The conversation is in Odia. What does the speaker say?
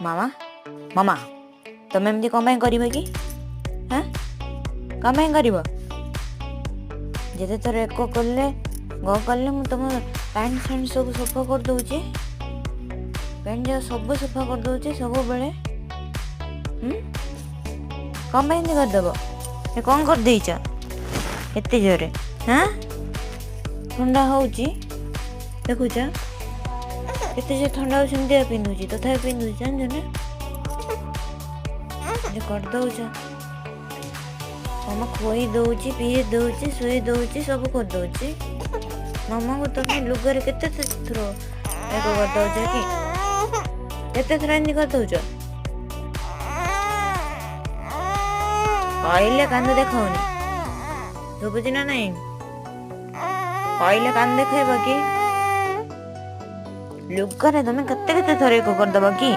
ମାମା, ମାମା, ତମେ ଏମିତି କ'ଣ ପାଇଁ କରିବ କି? ହାଁ, କ'ଣ ପାଇଁ କରିବ? ଯେତେ ଥର ଏକ କଲେ ଗ କଲେ ମୁଁ ତମ ପ୍ୟାଣ୍ଟ ଫ୍ୟାଣ୍ଟ ସବୁ ସଫା କରିଦେଉଛି, ପ୍ୟାଣ୍ଟ ଯାକ ସବୁ ସଫା କରିଦେଉଛି ସବୁବେଳେ। କ'ଣ ପାଇଁ ଏମିତି କରିଦେବ? ଏ କ'ଣ କରିଦେଇଛ ଏତେ ଜୋରେ? ହାଁ, ଥଣ୍ଡା ହେଉଛି ଦେଖୁଛ, କେତେ ଜୋରେ ଥଣ୍ଡା ହେଉଛି। ସେମିତିଆ ପିନ୍ଧୁଛି, ତଥାପି ପିନ୍ଧୁଛି, ଜାଣିଛ ନା? ଏମିତି କରିଦେଉଛ। ମାମା ଖୁଆଇ ଦଉଛି, ପିଇ ଦଉଛି, ଶୋଇ ଦଉଛି, ସବୁ କରିଦଉଛି। ମାମାକୁ ତମେ ଲୁଗାରେ କେତେ ଥର ଏକ କରିଦଉଛ କି? କେତେ ଥର ଏମିତି କରିଦଉଛ? କହିଲେ କାନ୍ଦ ଦେଖାଉନି, ଶୁଭୁଛି ନା ନାଇଁ? କହିଲେ କାନ୍ଦ ଦେଖେଇବ କି? ଲୁଗାରେ ତମେ କେତେ କେତେ ଥର ଏକ କରିଦବ କି?